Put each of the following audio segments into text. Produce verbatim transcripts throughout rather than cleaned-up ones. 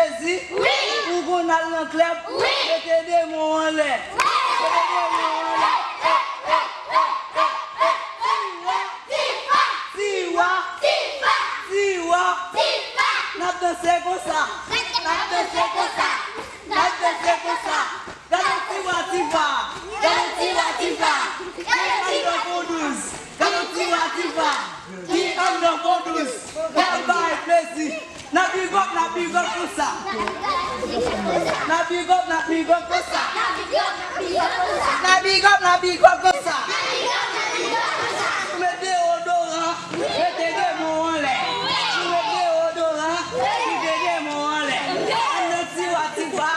Jezi? Wi! Ou konn al nan klèb? Wi! Mete de men w anlè. Wi! Mete de men w anlè. Tiwa! Tiwa! Tiwa! Tiwa! Tiwa! N ap danse konsa. N ap danse konsa. N ap danse konsa. Gade Tiwa, Tiwa. Gade Tiwa, Tiwa. Ki anndan fon douz. Gade Tiwa, Tiwa. Ki anndan fon douz. N ap bay plezi. N ap big up, n ap big up konsa. N ap big up, n ap big up konsa. N ap big up, n ap big up konsa. Ou met deodoran, mete de men w anlè. Ou met deodoran, mete de men w anlè. Anndan Tiwa, Tiwa.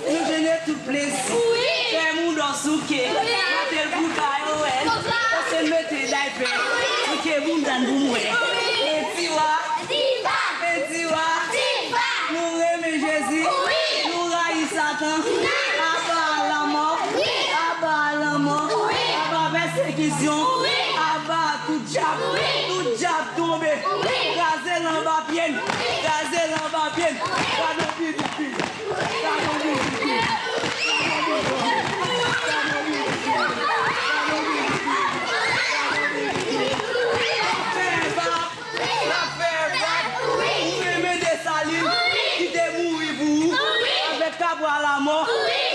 Nou jene tout plezi. Wi. Fè moun dò souke. Wi. Mete l pou kay owèl. Konsa. Pase l mete daypè. Wi. Souke bounda n pou m wè. Wi. E Tiwa. Tiwa. E Tiwa. Tiwa. Nou renmen Jezi. Wi. Nou rayi Satan. Wi. Aba lanmò. Wi. Aba lanmò. Wi. Aba pèsekisyon. Wi. Aba tout djab. Wi. Tout djab tonbe. Wi. Kraze l anba pye n. Wi. Kraze l anba pye n. Wi. Gade yon big up. Ou renmen Desalin ki te mouri pou ou avèk kabwa lamò,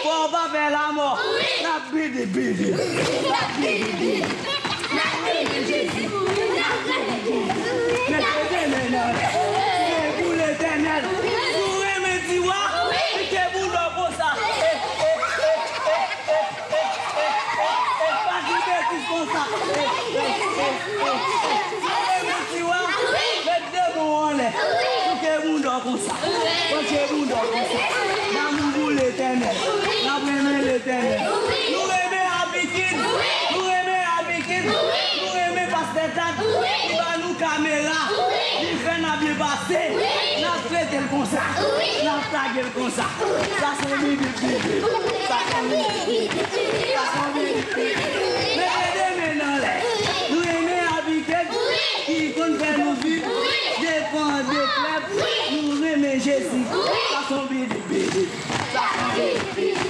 fò w pa fè lamò. N ap bidi bidi. N ap bidi bidi. N ap bidi bidi. N ap bidi bidi. Mete de men nan lè pou Letènèl. Si w renmen Tiwa, pike bounda w konsa. Eh, eh, eh, eh, eh, eh, eh, eh, eh, pa di betiz konsa. Eh, eh, eh, eh, eh. Si w renmen Tiwa, met de men w anlè. Pike bounda w konsa. Pike bounda w konsa. Damou pou Letènèl. N ap renmen Letènèl. Nou renmen Happy Kid. Nou renmen Happy Kid. Nou renmen Pastè Tad. Li ba nou kamera. Li fè n ap byen pase. N ap trete l konsa. N ap tage l konsa. Sa se yon bibib bibib. Sa se yon bibib bibib. Sa se yon bibib bibib. Mete de men nan lè. Nou renmen Happy Kid ki konn fè nou viv. Devan de klèb. Nou renmen Jezi. Sa se yon bibib bibib. Sa se yon bibib bibib.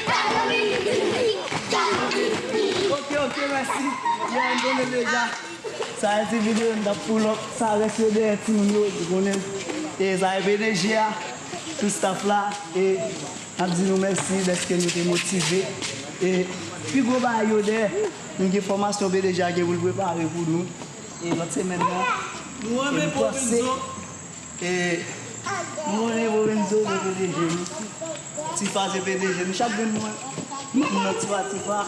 Sa se yon bibib bibib. Sa se yon bibib bibib. Ok, ok, mèsi. Yeah, m konnen deja. Sa se ti videyo n t ap pull up. Sa rès yo dèyè timoun yo, nou konnen. E sa e P D G a, tout staff la. E n ap di nou mèsi dèske nou te motive. E pi gwo bagay yo dèyè, nou gen fòmasyon P D G a gen pou l prepare pou nou. E lòt semèn nan, nou renmen Provenzo. E nou renmen Provenzo, se P D G nou. Tifa se P D G nou. Chak grenn nou, nou nan Tifa, Tifa,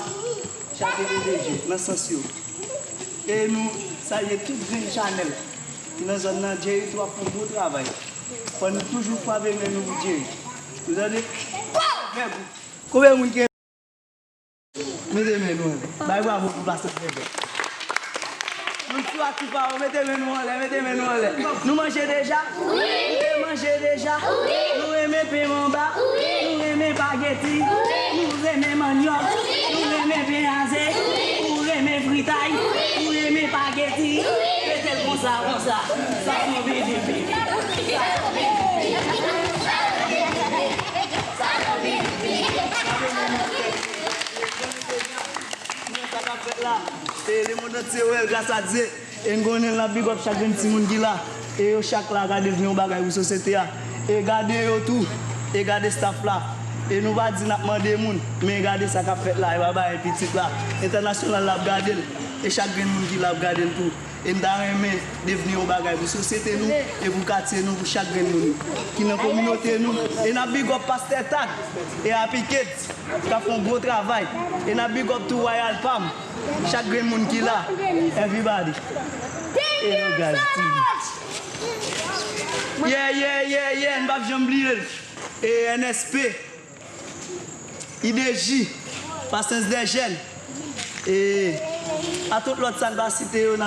chak P D G nan sans yo. E nou salye tout grenn chanèl ki nan zòn nan. Jerry tou ap fè yon gwo travay. Fò nou toujou frape men nou pou Jerry. Ou tande? Konbyen moun ki Mete men nou anlè. Bay bravo pou pastè Trèzò. Moun sou aktif pa yo, mete men nou anlè, mete men nou anlè. Nou manje deja? Wi. Nou te manje deja? Wi. Nou renmen pen manba? Wi. Nou renmen pageti? Wi. Nou renmen manyòk? Wi. Nou renmen pen aze? Wi. Ou renmen fritay? Wi. Ou renmen pageti? Wi. Mete l konsa, konsa. Sa se yon bibib. Sa se yon bibib. Sa se yon bibib. Sa k ap fèt la. E lemonn antye wè l, gras a Dye. E n konnen l ap big up chak grenn timoun ki la. E yo chak la ka devni yon bagay pou sosyete a. E gade yo tou. E gade staff la. E nou pa di n ap mande moun. Men gade sa k ap fèt la. E pa bagay pitit la. Entènasyonal la ap gade l. E chak grenn moun ki la ap gade l tou. E m ta renmen devni yon bagay pou sosyete nou e pou katye nou, pou chak grenn moun ki nan kominote nou. E n ap big up Pastè Tad e Happy Kids k ap fè yon gwo travay. E n ap big up tou Royal Palm, chak grenn moun ki la. Everybody. Thank you so much. Yeah, yeah, yeah, yeah, n p ap janm bliye l. E N S P, I D J, Patience des Jeunes, e a tout lòt sa n pa site yo, n ap